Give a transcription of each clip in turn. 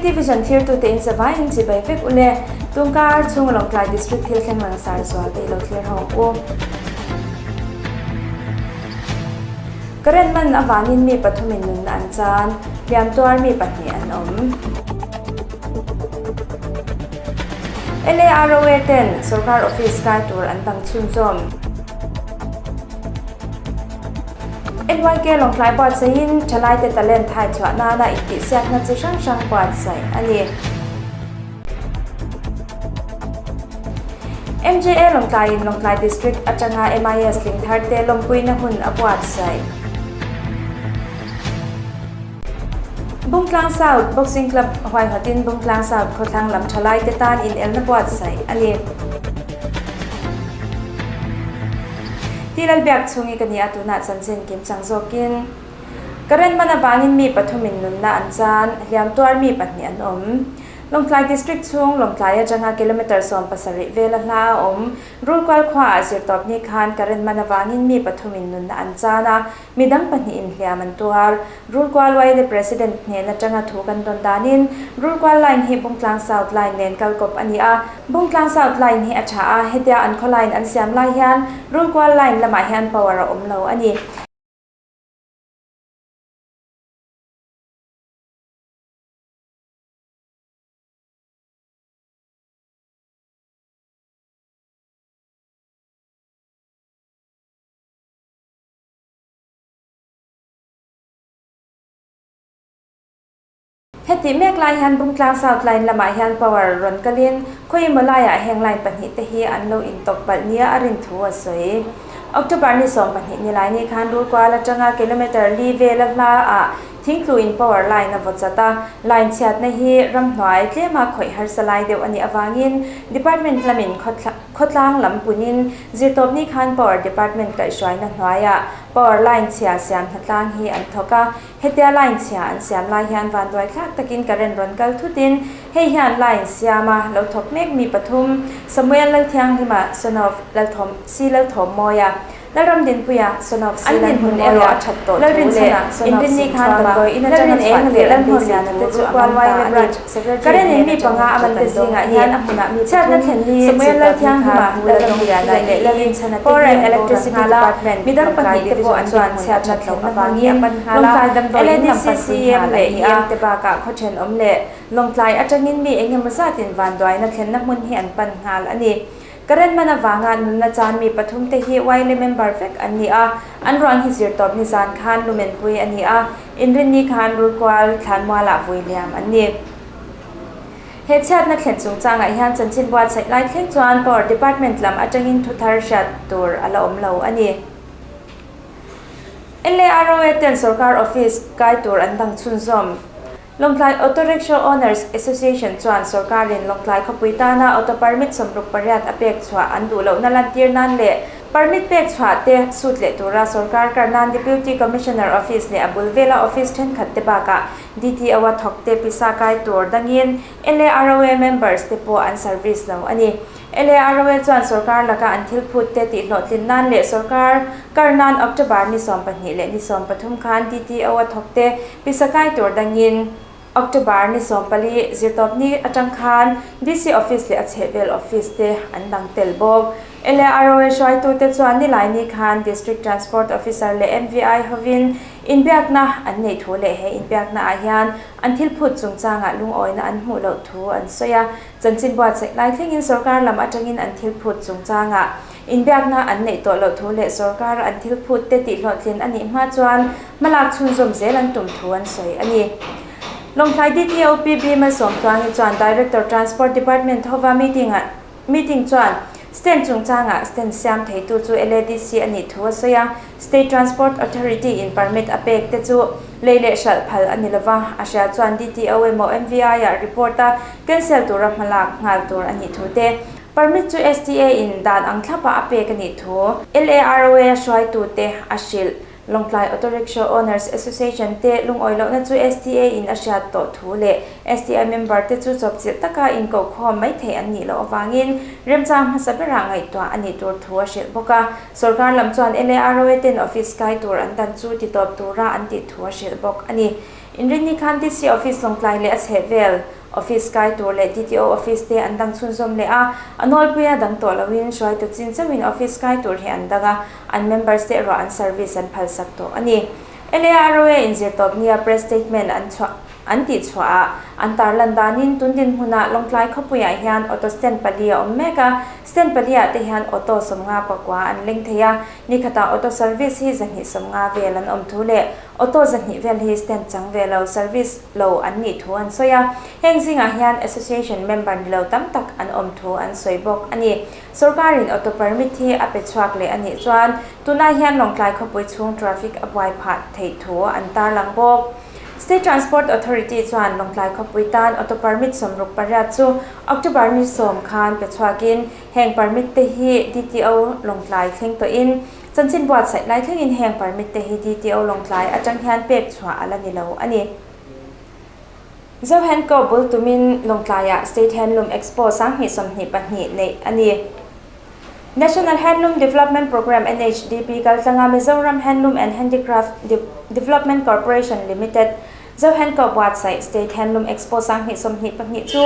KT Vision thlirtute in zavaiin chibai vek ule. Tungkar chhung Lawngtlai District thil thleng langsar zual te i lo thlir ho ang u. Current man avangin mi pathumin nunna an chan, hliam tuar mi pahnih an awm. LAROA ten sorkar office kai tur an dang chhunzawm. NYK Lawngtlai buatsaihin thalaite talent thai chhuah nana intihsiakna chi hrang hrang buatsaih a ni. MJA Lawngtlaiin Lawngtlai District atanga MIS tling tharte lawmpuina hun a buatsaih. Bungtlang South Boxing Club huaihawtin Bungtlang South khawthlang lam thalaite tan inelna buatsaih a ni. Ti Lalbiak chhungi ka ni a tunah chanchin kim chang zawkin Current man avangin mi pathumin nunna an chan, hliam tuar mi pahnih an awm. Lawngtlai District chhung Lawngtlai atanga kilometre 17 vela hla a awm. Rulkual khuaah zirtawpni khan current man avangin mi pathumin nunna an chan a, Midang pahnihin hliam an tuar. Rulkual YLA President hnen atanga thu kan dawn danin, Rulkual Line hi Bungtlang South Line nen kalkawp a ni a. Bungtlang South Line hi a tha a, hetia an khaw line an siam lai hian Rulkual Line lamah hian power a awm lo a ni. Heti mek lai hian Bungtlang South Line lamah hian power rawn kalin khawimaw laiah heng line pahnih te hi an lo intawp palh nia a rin thu a sawi. October ni 12 ni lai ni khan Rulkual atanga kilometre li vela hla ah thingtluin power line a vaw chat a, line chhiatna hi ramhnuai tlema khawih harsa lai deuh a nih avangin department lamin Khawtlang lam punin zirtawpni khan Power Department kaihhruaina hnuaiah Power line chhia siam hnatlang hi an thawk a, hetia line chhia an siam lai hian vanduai thlak takin current rawn kal thutin hei hian line siama lo thawk mek mi pathum Samuel Lalthianghlima, son of Lalthawm C Lalthawmmawia, Lalramdinpuia, son of C Lalhmunmawia, Lalrinchhana, son of C Thuama, Lalrinenga leh Lalhmuliana te chu a man ta a ni. Current-in mi panga a man te zingah hian a hmunah mi pathum, Samuel Lalthianghlima, Lalramliana leh Lalrinchhana te hi an boral nghal a, midang pahnih te pawh an chuan chhiatna thlenna hmangin Lawngtlai damdawiin lam pan pui nghal a ni a. Te bakah khaw thenawm leh Lawngtlai atangin mi engemaw zatin vanduaina thlenna hmun hi an pan nghal a ni. Current man avanga nunna chan mi pathum te hi YLA member vek an ni a, an ruang hi zirtawp nizan khan lumenpui a ni a, inrinni khan Rulkual thlanmualah vui liam an ni. He chhiatna thlen chungchangah hian chanchin buatsaih lai thleng chuan Power Department lam atangin thu thar hriat tur a la awm lo a ni. LAROA ten sorkar office kai tur an dang chhunzawm. Lawngtlai Auto Rickshaw Owners Association chuan sorkarin Lawngtlai khawpui tana auto permit 68 a pek chhuah an duh lohna lantir nan leh permit pek chhuah te sut leh tura sorkar kar nan Deputy Commissioner Office leh a bul vela office thenkhat te bakah DTO a thawk te pisa kai tur dangin LAROA members te pawh an service lo a ni. LAROA chuan sorkar laka an thil phut te tihhlawhtlin nan leh sorkar kar nan October ni 12 leh ni 13 khan DTO a thawk te pisa kai tur dangin October ni 14 zirtawp ni atang khan DC Office leh a chhehvel office te an dang tel bawk. LAROA hruaitute chuan nilai ni khan District Transport Officer leh MVI hovin inbiakna an neih thu leh he inbiakna ah hian an thil phut chungchangah lungawina an hmuh loh thu an sawi a. Chanchin buatsaih lai thlengin sorkar lam atangin an thil phut chungchangah inbiakna an neih tawh loh thu leh sorkar an thil phut te tihhlawhtlin a nih hma chuan hmalak chhunzawm zel an tum thu an sawi a ni. Lawngtlai DTO PB Malsawmtluangi chuan Director Transport Department hova meeting-ah meeting chuan stand chungchangah stand siam theitu chu LADC a nih thu a sawi a, State Transport Authority in permit a pek te chu lei leh hralh phal a ni lova, a hria chuan DTO emaw MVI ah report a cancel tura hmalak nghal tur a nih thu te, permit chu STA in dan ang thlapa a pek a nih thu LAROA a hruaitu te a hrilh. Lawngtlai Auto Rickshaw Owners Association te lungawi lohna chu STA in a hriat tawh thu leh STI member te chu chawpchilh taka inkohkhawm mai theih an nih loh avangin remchang hmasa berah ngaihtuah a nih tur thu a hrilh bawk a. Sorkar lam chuan LAROA ten office kai tur an dan chu titawp tura an tih thu a hrilh bawk a ni. Inrinni khan DC Office Lawngtlai leh a chhehvel Office kai tur leh DTO Office te an dang chhunzawm leh a, a nawlpuia dang tawh loin hruaitu chin chauhin Office kai tur hi an dang a, an members te erawh an service an phalsak tawh a ni. LAROA inzirtawp nia press statement an chhuah an tih chhuahah an tarlan danin tun dinhmunah Lawngtlai khawpuiah hian auto stand pali a awm mek a, stand paliah te hian auto 51 an leng thei a, nikhatah auto service hi 250 vel an awm thu leh auto 200 vel hi stand chang ve lo service lo an nih thu an sawi a, heng zingah hian association member ni lo tam tak an awm thu an sawi bawk a ni. Sorkarin auto permit hi a pe chhuak leh a nih chuan tunah hian Lawngtlai khawpui chhung traffic a buai phah theih thu an tarlang bawk. State Transport Authority chuan Lawngtlai khawpui tan auto permit 68 chu October ni 10 khan pe chhuakin heng permit te hi DTO Lawngtlai thleng tawhin chanchin buatsaih lai thlengin heng permit te hi DTO Lawngtlai atang hian pek chhuah a la ni lo a ni. Zohenco bul tumin Lawngtlaiah State Handloom Expo 2022 neih a ni. National Handloom Development Programme, NHDP, kaltlanga Mizoram Handloom and Handicraft Development Corporation Limited, Zohenco buatsaih State Handloom Expo 2022 chu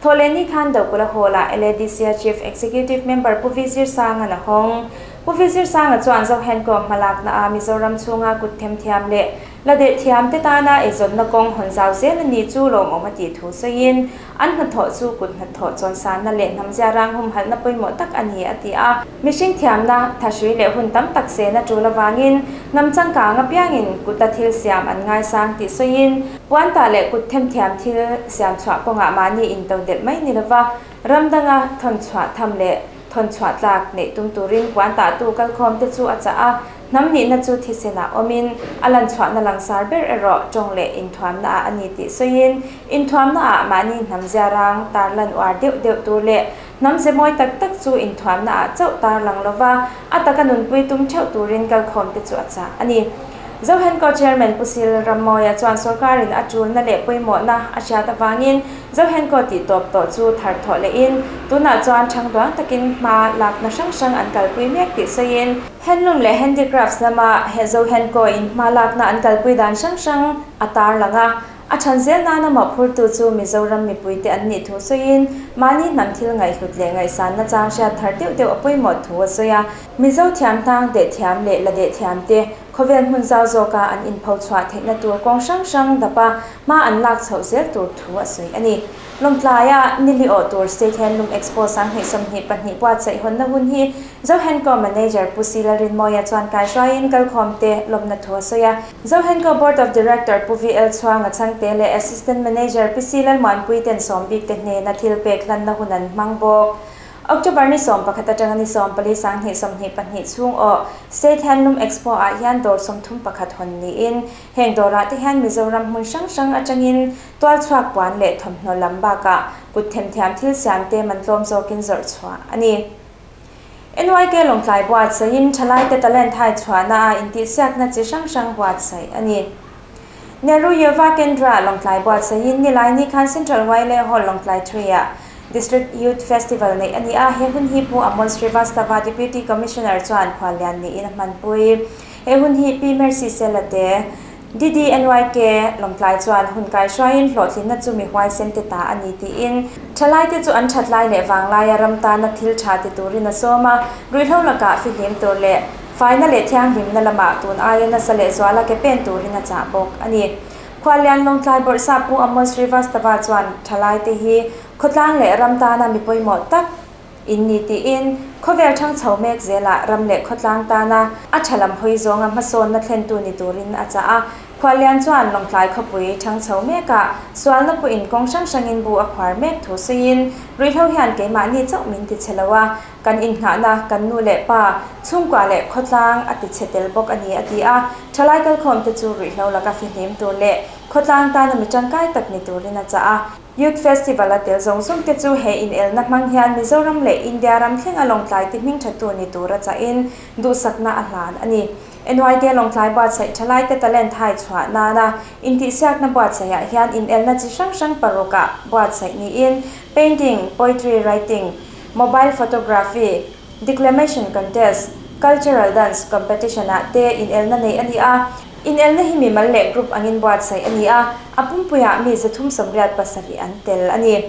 Thawhlehni khan Dokula Hall-ah LADC-a Chief Executive Member Pu V Zirsanga'n a hawng. Pu V Zirsanga chuan Zohenco hmalaknaah Mizoram chhunga kut themthiam leh La deh thiam te tana eizawnna kawng hawn zau zel a ni chu lawmawm a tih thu sawiin, an hnathawh chu kut hnathawh chawnsanna leh hnamzia rang humhalhna pawimawh tak a ni a ti a. Mihring thiamna, thahrui leh hun tam tak sena tul avangin hnam changkang apiangin kuta thil siam an ngaisang tih sawiin, puantah leh kut themthiam thil siam chhuah kawngah mahni intodelh mai ni lova ram danga thawn chhuah tham leh thawn chhuah tlak neih tum turin puantahtu kalkhawmte chu a chah a. Hnam nihna chu thisenah awmin, a lan chhuahna langsar ber erawh tawng leh inthuamnaah a ni tih sawiin, inthuamnaah mahni hnam zia rang tarlan uar deuh deuh tur leh hnam ze mawi tak tak chu inthuamnaah chauh tarlang lova a taka nunpui tum theuh turin kalkhawmte chu a chah a ni. Zohenco Chairman Pu Sil Rammawia chuan sorkarin a tulna leh pawimawhna a hriat avangin Zohenco tih tawp tawh chu thar thawh lehin tunah chuan thangduang takin hma lakna hrang hrang an kalpui mek tih sawiin, Handloom leh handicrafts lama he Zohenco in hma lakna an kalpui dan hrang hrang a tarlang a, a than zel nana mawhphurtu chu Mizoram mipuite an nih thu sawiin mahni hnam thil ngaihhlut leh ngaihsanna chang hriat thar deuh deuh a pawimawh thu a sawi a. Mizo thiam hnang deh thiam leh la deh thiam te khawvel hmun zau zawka an inpho chhuah theihna tur kawng hrang hrang dapa hma an lak chhoh zel tur thu a sawi a ni. Lawngtlaia nili awh tur State Handloom Expo 2022 buatsaih hawnna hun hi Zohenco Manager Pu Si Lalrinmawia chuan kaihruaiin kalkhawmte lawmna thu a sawi a. Zohenco Board of Director Pu VL Chhuanga Chhangte leh Assistant Manager Pi Si Lalmuanpui ten sawmbik te hnena thil pek hlanna hun an hmang bawk. October ni 11 atanga ni 14 2022 chhung awh State Handloom Expo ah hian dawr 31 hawn niin heng dawrah te hian Mizoram hmun hrang hrang atangin Tualchhuak puan leh thawmhnaw lam bakah kut themthiam thil siamte man tlawm zawkin zawrh chhuah a ni. NYK Lawngtlai buatsaihin thalaite talent hai chhuahna a intihsiakna chi hrang hrang buatsaih a ni. Nehru Yuva Kendra Lawngtlai buatsaihin Nilaini khan Central Ylay Hall Lawngtlai 3-ah District Youth Festival neih a ni a, he hun hi Pu Amol Srivastava Deputy Commissioner chuan khuallian niin a hmanpui. He hun hi Pi Mercy Selate, DDNYK Lawngtlai chuan hun kaihruaiin hlawhtlinna chu mi huaisen te ta a ni tiin thalaite chu an that lai leh vanglaia ram tana thil tha ti turin a sawm a, ruihhlo lakah fihlim tur leh faina leh thianghlimna lamah tun aia nasa leh zuala ke pen turin a chah bawk a ni. Khuallian Lawngtlai Bawrhsa Pu Amol Srivastava chuan thalaite hi khawtlang leh ram tana mi pawimawh tak In ni tiin, khawvel thang chho mek zelah ram leh khawtlang tana a tha lam hawi zawnga hmasawnna thlentu ni turin a chah a. Khuallian chuan Lawngtlai khawpui thang chho mekah sualna pawhin kawng hrang hrangin bu a khuar mek thu sawiin, ruihhlo hian keimahni chauh min ti chhe lo a, kan innghahna kan nu leh pa, chhungkua leh khawtlang a ti chhe tel bawk a ni a ti a. Thalai kalkhawmte chu ruihhlo laka fihlim tur leh khawtlang tana mi tangkai tak ni turin a chah a. Youth Festival a tel zawng zawng te chu he inelna hmang hian Mizoram leh India ram thlenga Lawngtlai ti hming thattu ni tura chahin duhsakna a hlan a ni. NYK Lawngtlai buatsaih thalaite talent hai chhuah nana intihsiakna buatsaihah hian inelna chi hrang hrang parukah buatsaih niin Painting, Poetry Writing, Mobile Photography, Declamation Contest, Cultural Dance Competition ah te inelna neih a ni a. Inelna hi mimal leh group angin buatsaih a ni a, a pumpuiah mi 387 an tel a ni.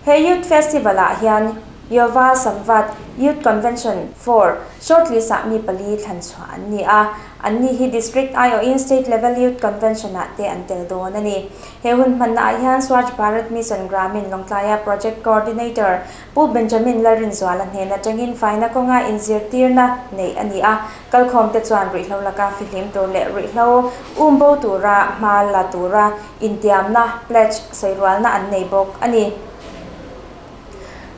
He Youth Festival-ah hian Yuva Samvad Youth Convention for shortlist-ah mi pali thlan chhuah an ni a, anni hi District aiawhin State Level Youth Convention-ah te an tel dawn a ni. He hun hmannaah hian Swachh Bharat Mission Gramin Lawngtlaia Project Coordinator Pu Benjamin Lalrinzuala hnen atangin faina kawnga inzirtirna neih a ni a, kalkhawmte chuan ruihhlo laka fihlim tur leh ruihhlo umbo tura hma la tura intiamna, pledge, sawirualna an nei bawk a ni.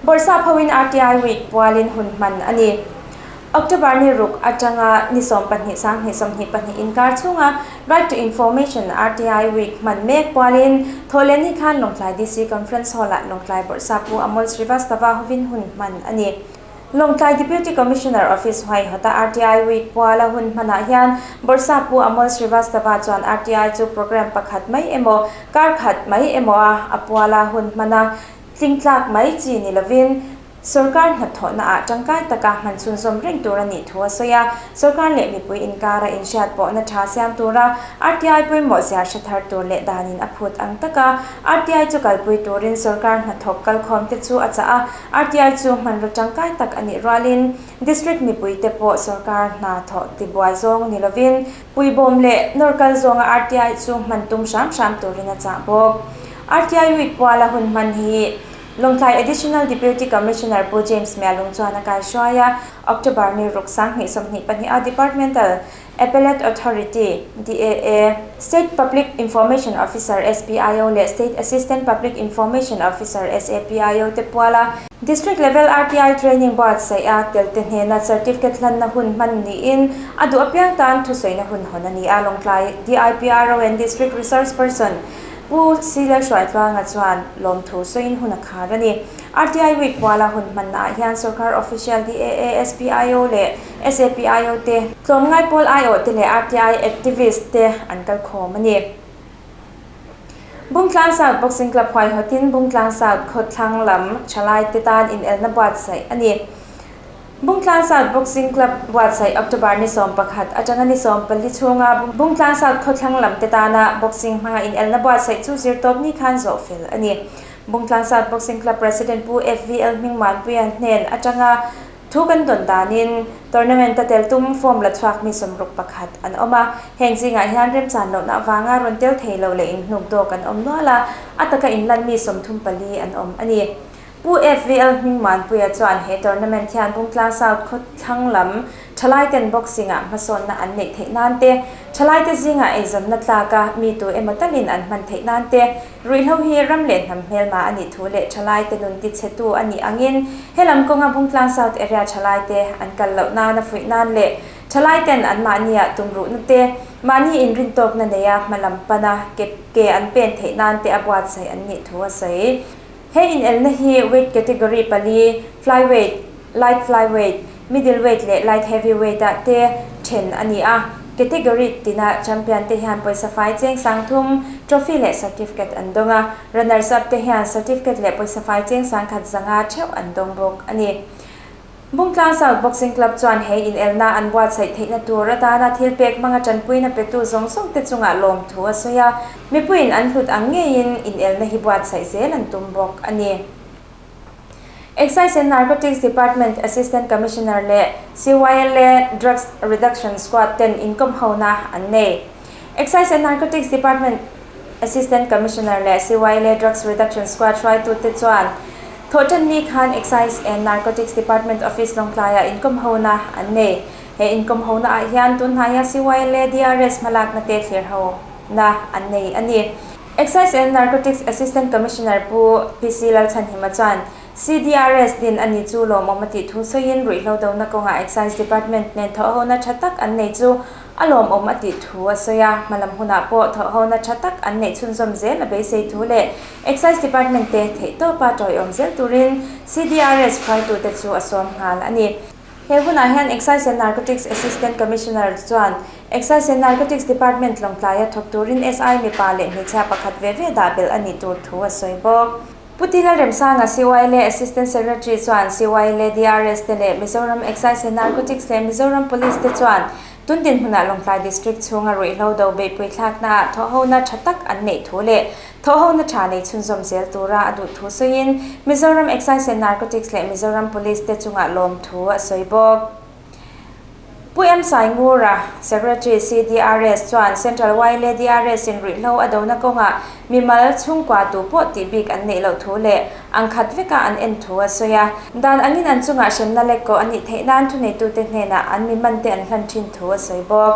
Bawrhsap hoin RTI Week pualin hun hman a ni. October ni ruk atanga ni 12 2024 inkar chhunga Right to Information, RTI, Week hman mek pualin Thawhlehni khan Lawngtlai DC Conference Hall-ah Lawngtlai Bawrhsap Pu Amol Srivastava hovin hun hman a ni. Lawngtlai Deputy Commissioner Office huaihawta RTI Week puala hun hmanah hian Bawrhsap Pu Amol Srivastava chuan RTI chu program pakhat mai emaw, kar khat mai emaw a a puala hun hmana tlingtlak mai chi ni lovin, Sorkar hnathawhna ah tangkai taka hman chhunzawm reng tur a nih thu a sawi a, sorkar leh mipui inkara inhriat pawhna tha siam tura RTI pawimawh zia hre thar tur leh danin a phut ang taka RTI chu kalpui turin sorkar hnathawk kalkhawm te chu a chah a, RTI chu hmanraw tangkai tak a nih rualin District mipui te pawh sorkar hna thawh tibuai zawng ni lovin puibawm leh nawr kal zawnga RTI chu hman tum hram hram turin a chah bawk. RTI Week puala hun hman hi Lawngtlai Additional Deputy Commissioner Pu James Mialung chuan a kaihruai a, October ni ruk 2022 a Departmental Appellate Authority, DAA, State Public Information Officer, SPIO, leh State Assistant Public Information Officer, SAPIO, te puala District Level RTI Training buatsaih a telte hnena Certificate hlanna hun hman niin a duh apiang tan thusawina hun hawn a ni a, Lawngtlai DIPRO and District Resource Person Pu Sila Hruaitluanga chuan lawmthu sawiin hun a khar a ni. RTI Week puala hun hmannaah hian sorkar official DAA, SPIO leh SAPIO te, tlawmngai pawl aiawh te leh RTI activist te an kal khawm a ni. Bungtlang South Boxing Club huaihawtin Bungtlang South khawthlang lam thalaite tan inelna buatsaih a ni. Bungtlang South Boxing Club buatsaih October ni 11 atanga ni 14 chhunga Bungtlang South khawthlang lam te tana boxing hmanga inelna buatsaih chu zirtawp ni khan zawh fel a ni. Bungtlang South Boxing Club President Pu FVL Hmingmanpuia hnen atanga thu kan dawn danin tournament a tel tum form la chhuak mi 61 an awm a. Heng zingah hian remchan lohna avanga rawn tel thei lo leh inhnuk dawk an awm nual a, a taka inlan mi 34 an awm a ni. Pu FVL Hmingmanpuia chuan he tournament hian Bungtlang South khawthlang lam thalaiten boxing-ah hmasawnna an neih theih nan te, thalaite zingah eizawnna tlaka mi tu emaw talin an hman theih nan te, ruihhlo hi ram leh hnam hmelma a nih thu leh thalaite nun tichhetu a nih angin helam kawnga Bungtlang South area thalaite an kal loh nana fuih nan leh thalaiten anmahniah tumruhna te, mahni inrintawkna neia hmalam pana ke ke an pen theih nan te a buatsaih an nih thu a sawi. He inelna hi weight category pali, flyweight, light flyweight, middleweight leh light heavyweight ah te then a ni a. Category tina champion te hian pawisa fai cheng 3000, trophy leh certificate an dawng a. Runners up te hian certificate leh pawisa fai cheng 1500 theuh an dawng bawk a ni. Bungtlang South Boxing Club chuan he inelna an buatsaih theihna tur atana thil pek hmanga tanpuina petu zawng zawng te chungah lawmthu a sawi a, mipuiin an hlut ang ngeiin inelna hi buatsaih zel an tum bawk a ni. Excise and Narcotics Department Assistant Commissioner leh CYLA Drugs Reduction Squad ten inkawm hona an nei. Excise and Narcotics Department Assistant Commissioner leh CYLA Drugs Reduction Squad hruaitute chuan Thawhtanni khan Excise and Narcotics Department Office Lawngtlaiah inkawm hona an nei. He inkawm hona ah hian tunhnaia CYLA DRS hmalakna te thlir hona an nei a ni. Excise and Narcotics Assistant Commissioner Pu PC Lalchhanhima chuan CDRS din a ni chu lawmawm a tih thu sawiin ruihhlo dona kawngah Excise Department nen thawhhona tha tak an nei chu a lawmawm a tih thu a sawi a, hmalam hunah pawh thawhhona tha tak an neih chhunzawm zel a beisei thu leh Excise Department te theihtawpa tawiawm zel turin CDRS hruaitute chu a sawm nghal a ni. He hunah hian Excise and Narcotics Assistant Commissioner chuan Excise and Narcotics Department Lawngtlaia thawk turin SI mipa leh hmeichhia pakhat ve ve dah belh a nih tur thu a sawi bawk. Pu Tina Remsanga CYLA Assistant Secretary chuan CYLA DRS te leh Mizoram Excise and Narcotics leh Mizoram Police te chuan. Tun dinhmunah Lawngtlai District chhunga ruihhlo do beihpui thlaknaah thawhhona tha tak an neih thu leh thawhhona tha nei chhunzawm zel tura a duh thu sawiin Mizoram Excise and Narcotics leh Mizoram Police te chungah lawmthu a sawi bawk. Pu M Saingura, Secretary CDRS chuan Central YLA DRS in ruihhlo a dona kawngah mimal chhungkua tu pawh tih bik an neih loh thu leh ang khat veka an en thu a sawi a. Dan angin an chungah hremna lek kawh a nih theih nan thuneitute hnenah an miman te an hlan thin thu a sawi bawk.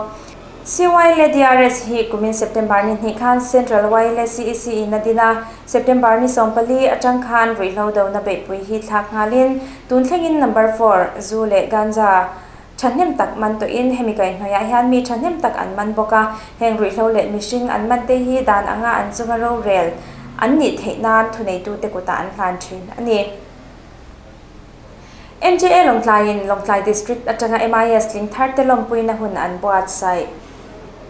CYLA DRS hi kumin September ni hnih khan Central YLA CEC in a din a, September ni 14 atang khan ruihhlo dona beihpui hi thlak nghalin tun thlengin number 4 zu leh ganja thahnem tak man tawhin hemi kaihhnawihah hian mi thahnem tak an man bawk a, heng ruihhlo leh mihring an man te hi dan anga an chunga rorel an nih theih nan thuneitute kutah an hlan thin a ni. MJA Lawngtlaiin Lawngtlai District atanga MIS tling thar te lawmpuina hun an buatsaih.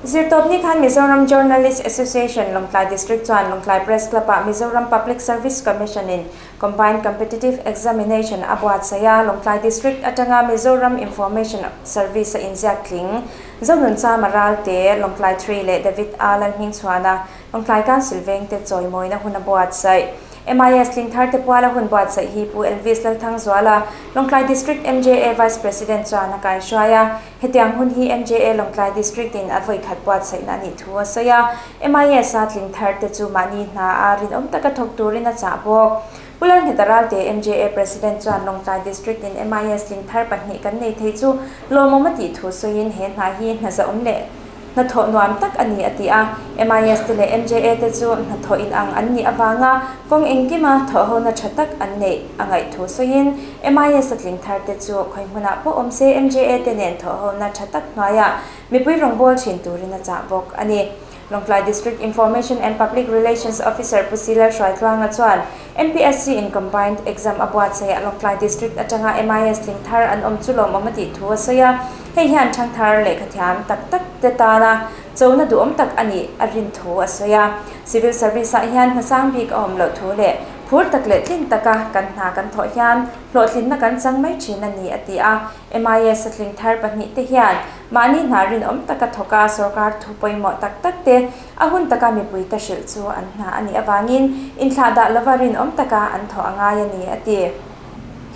Zirtawpni khan Mizoram Journalist Association Lawngtlai District chuan Lawngtlai Press Club-ah Mizoram Public Service Commission-in Combined Competitive Examination a buatsaih a, Lawngtlai District atanga Mizoram Information Service-a inziak tling Zonunchama Ralte, Lawngtlai 3 leh David A Lalhmingchhuana, Lawngtlai Council vengte chawimawina hun a buatsaih. MIS tling thar te puala hun buatsaih hi Pu Elvis Lalthangzuala, Lawngtlai District MJA Vice President chuan a kaihruai a. Hetiang hun hi MJA Lawngtlai District in a vawikhat buatsaihna a nih thu a sawi a. MIS a tling thar te chu mahni hna a rinawm taka thawk turin a chah bawk. Pu Lalngheta Ralte, MJA President chuan Lawngtlai District in MIS tling thar pahnih kan nei thei chu lawmawm a tih thu sawiin he hna hi hna zahawm leh hnathawh nuam tak a ni a ti a. MIS te leh MJA te chu hnathawh inang an nih avanga kawng engkima thawhhona tha tak an neih a ngaih thu sawiin MIS a tling thar te chu khawi hmunah pawh awm se MJA te nen thawhhona tha tak hnuaiah mipui rawngbâwl thin turin a chah bawk a ni. Lawngtlai District Information and Public Relations Officer Pu Sila Hruaitluanga chuan MPSC in Combined Exam a buatsaih ah Lawngtlai District atanga MIS tling thar an awm chu lawmawm a tih thu a sawi a. Hei hian thangthar lehkhathiam tak tak te tana chona duhawm tak a nih a rin thu a sawi a. Civil Service ah hian hnasang bik a awm loh thu leh phur tak leh tlin taka kan hna kan thawh hian hlawhtlinna kan chang mai thin a ni a ti a. MIS a tling thar pahnih te hian mahni hna rinawm taka thawk a sorkar thu pawimawh tak tak te a hun taka mipui te hrilh chu an hna a nih avangin inthlahdah lova rinawm taka an thawh a ngai a ni a ti.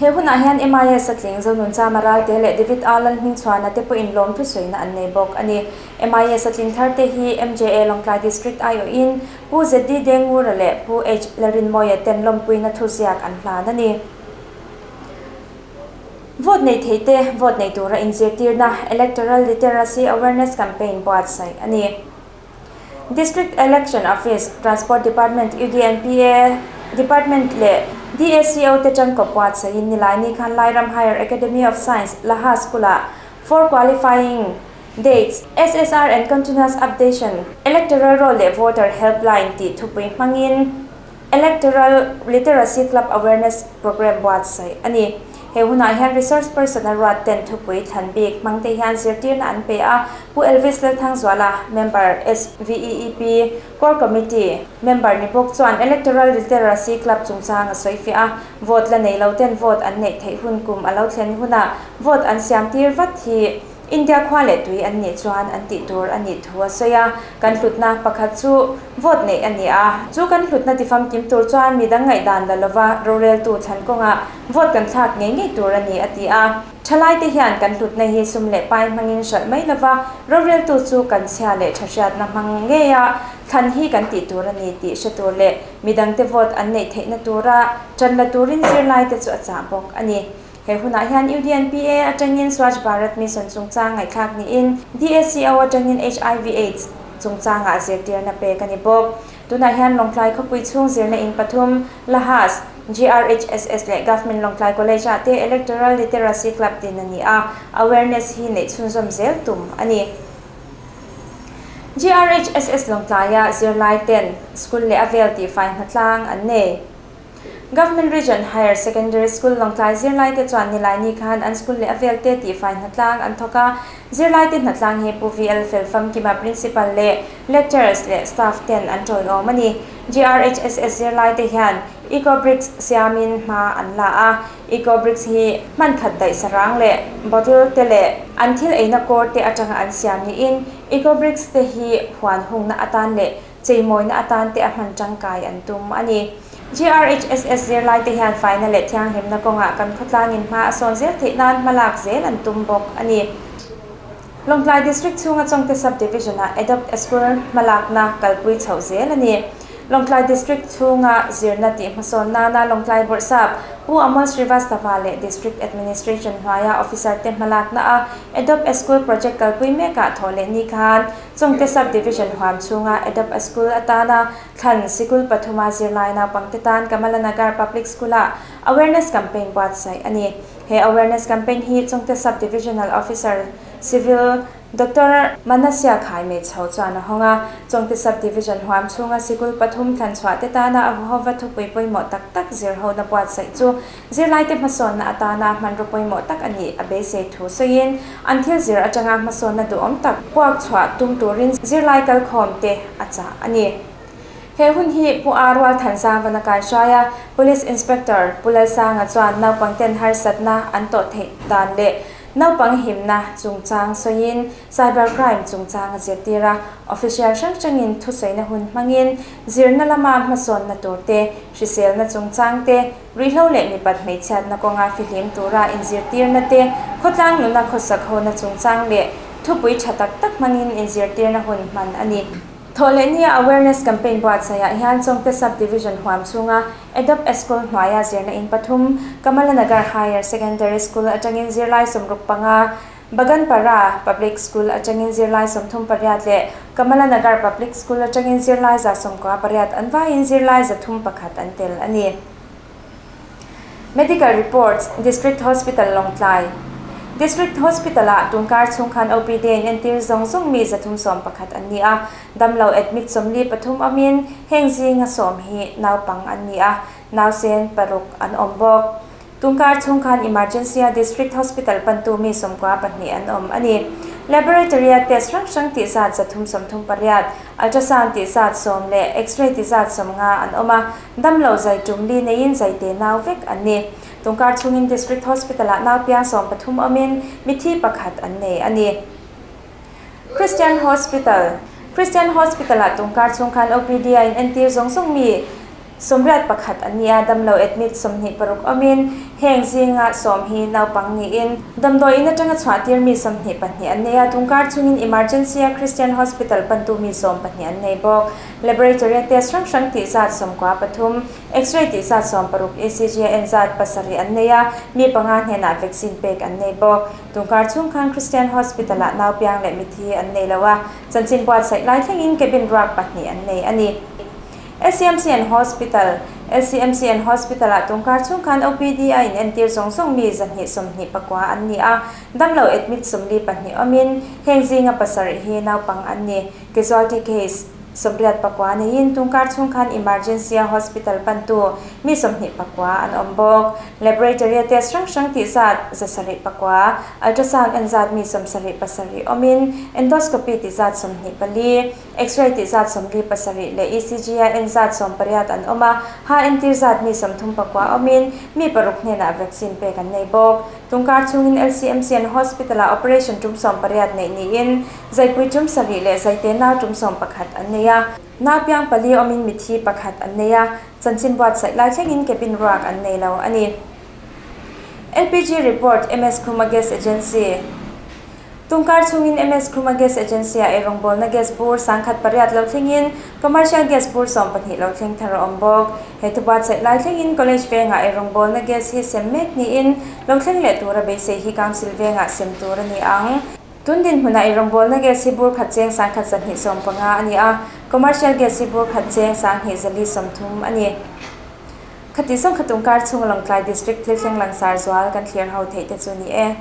He hunah hian MIS a tling Zonunchama Ralte leh David A Lalhmingchhuana te pawhin lawm thusawiina an nei bawk a ni. MIS a tling thar te hi MJA Lawngtlai District aiawhin Pu ZD Dengura leh Pu H Lalrinmawia ten lawmpuina thuziak an hlan a ni. Vote nei thei te vote nei tura inzirtirna Electoral Literacy Awareness Campaign buatsaih a ni. District Election Office, Transport Department, UDNPA Department leh DACO te tangkawp buatsaihin Nilaini khan Lairam Higher Academy of Science, Laha School-ah For Qualifying Dates, SSR and Continuous Updation, Electoral Roll leh Voter Helpline tih thupui hmangin Electoral Literacy Club Awareness Programme buatsaih a ni. He hunah hian resource person a ruat ten thupui thlan bik hmang te hian zirtirna an pe a, Pu Elvis Lalthangzuala, Member, SVEEP Core Committee member ni bawk chuan Electoral Literacy Club chungchang a sawi fiah a, vote la nei lo ten vote an neih theih hun kum a lo thlen hunah vote an siam tir vat hi India khua leh tui an nih chuan an tih tur a nih thu a sawi a, kan hlutna pakhat chu vote neih a ni a, chu kan hlutna tifamkim tur chuan mi dang ngaihdan la lova roreltu thlan kawngah vote kan thlak ngei ngei tur a ni a ti a. Thalaite hian kan hlutna hi sum leh pai hmangin hralh mai lova roreltu chu kan chhia leh thahriatna hmang ngei a thlan hi kan tih tur a ni tih hre tur leh midangte vote an neih theihna tura tan la turin zirlaite chu a chah bawk a ni. He hunah hian UDNPA atangin Swachh Bharat Mission chungchang ngaihthlak niin DACO atangin HIV Aids chungchangah zirtirna pek a ni bawk. Tunah hian Lawngtlai khawpui chhung zirna in pathum, LAHAS, GRHSS leh Government Lawngtlai College ah te Electoral Literacy Club din a ni a, awareness hi neih chhunzawm zel tum a ni. GRHSS Lawngtlaia zirlai ten school leh a vel tihfai hnatlang an nei. Government Region Higher Secondary School Lawngtlai zirlaite chuan Nilaini khan an school leh a velte tihfai hnatlang an thawk a, zirlaite hnatlang hi Pu VL Felfamkima Principal leh Lecturers leh Staff ten an tawiawm a ni. GRHSS zirlaite hian Eco Bricks siamin hma an la a. Eco Bricks hi hman khat daih sarang leh bottle te leh an thil eina kawr te atanga an siam niin Eco Bricks te hi huan hungna atan leh cheimawina atan te a hman tangkai an tum a ni. GRHSS zirlai te hian faina leh thianghlimna kawngah kan khawtlangin hma a sawn zel theih nan hmalak zel an tum bawk a ni. Lawngtlai District chhunga Chawngte Sub-Division-ah Adopt a School hmalakna kalpui chhoh zel a ni. Lawngtlai District chhunga zirna tih hmasawn nana Lawngtlai Bawrhsap Pu Amol Srivastava leh District Administration hnuaia Officer te hmalakna a Adopt a School project kalpui mekah thawh leh ni khan Chawngte Sub-Division huam chhunga Adopt a School atana thlan sikul pathuma zirlai naupangte tan Kamala Nagar Public School-ah Awareness Campaign buatsaih a ni. He awareness campaign hi Chawngte Sub-Divisional Officer, Civil, Doctor Manasya Khaimei chho chuan a hawng a. Chawngte Sub-Division huam chhunga sikul pathum thlan chhuah te tana a huhova thupui pawimawh tak tak zir hona buatsaih chu zirlaite hmasawnna atana hmanraw pawimawh tak a nih a beisei thu sawiin an thil zir atanga hmasawnna duhawm tak puak chhuah tum turin zirlai kalkhawm te a chah a ni. He hun hi Pu A Rualthanzang van a kai hruai a, Police Inspector Pu Lalsanga chuan naupangten harsatna an tawh theih dan leh naupang himna chungchang sawiin cyber crime chungchang a zirtir a, official hrang hrangin thusawina hun hmangin zirna lama hmasawnna tur te, hriselna chungchang te, ruihhlo leh mipat hmeichhiatna kawnga fihlim tura inzirtirna te, khawtlang nuna khawsak hona chungchang leh thupui tha tak tak hmangin inzirtirna hun hman a ni. Thawhlehnia Awareness Campaign buatsaihah hian Chawngte Sub-Division huam chhunga Adopt a School hnuaia zirna in pathum, Kamala Nagar Higher Secondary School atangin zirlai 65, Baganpara Public School atangin zirlai 38 leh Kamala Nagar Public School atangin zirlai 98 an vaiin zirlai 301 an tel a ni. Medical reports, District Hospital Lawngtlai District Hospital-ah tunkar chhung khan OPD in entir zawng zawng mi 311 an ni a, damlo admit 43 awmin heng zinga 10 hi naupang an ni a, nausen 6 an awm bawk. Tunkar chhung khan Emergency-a District Hospital pantu mi 92 an awm a ni. Laboratory-a test hrang hrang tih zat 338, ultrasound tih zat 10 leh X-ray tih zat 50 an awm a, Damlo zai tum li neiin zai te nau vek an ni. Tungkar chhungin District Hospital-ah nau piang 13 awmin mithi pakhat an nei a ni. Christian Hospital Christian Hospital-ah tungkar chhung khan OPD a inentir zawng zawng mi 81 an ni a, damlo admit 26 awmin heng zinga 10 hi naupang niin damdawi in atanga chhuahtir mi 22 an nei a, tungkar chhungin emergency-a Christian Hospital pantu mi 12 an nei bawk. Laboratory-a test hrang hrang tih zat 93, X-ray tih zat 60, ECG-a en zat 7 an nei a, mi panga hnenah vaccine pek an nei bawk. Tungkar chhung khan Christian Hospital-ah naupiang leh mithi an nei lo a, chanchin buatsaih lai thlengin cabin ruak pahnih an nei a ni. LCMCN Hospital LCMCN Hospital-ah tungkar chhung khan OPD-a inentir zawng zawng mi 129 an ni a, damlo admit 42 awmin heng zinga 7 hi naupang an ni. Casualty case 89 neiin tungkar chhung khan emergency-a hospital pantu mi 29 an awm bawk. Laboratory-a test hrang hrang tih zat 709, ultrasound en zat mi 77 awmin endoscopy tih zat 24, X-ray tih zat 47 leh ECG-a en zat 18 an awm a, ha entir zat mi 39 awmin mi 6 hnenah vaccine pek an nei bawk. Tungkar chhungin LCMC an hospital-ah operation tum 18 neih niin Zaipui tum 7 leh Zaite nau tum 11 an nei a. Nau piang pali awmin mithi pakhat an nei a, chanchin buatsaih lai thlengin cabin ruak an nei lo a ni. LPG report, MS Khuma Gas Agency Tungkar chhungin MS Khuma Gas Agency-ah eirawngbawlna gas bur 1008 lo thlengin commercial gas bur 12 lo thleng thar a awm bawk. He thu buatsaih lai thlengin college vengah eirawngbawlna gas hi sem mek niin lo thleng leh tura beisei hi council vengah sem tur a ni ang. Tun dinhmunah eirawngbawlna gas hi bur khat cheng 1125 a ni a, commercial gas hi bur khat cheng 2430 a ni. Khati zawng kha tungkar chhunga Lawngtlai District thil thleng langsar zual kan thlir ho theih te chu ni e.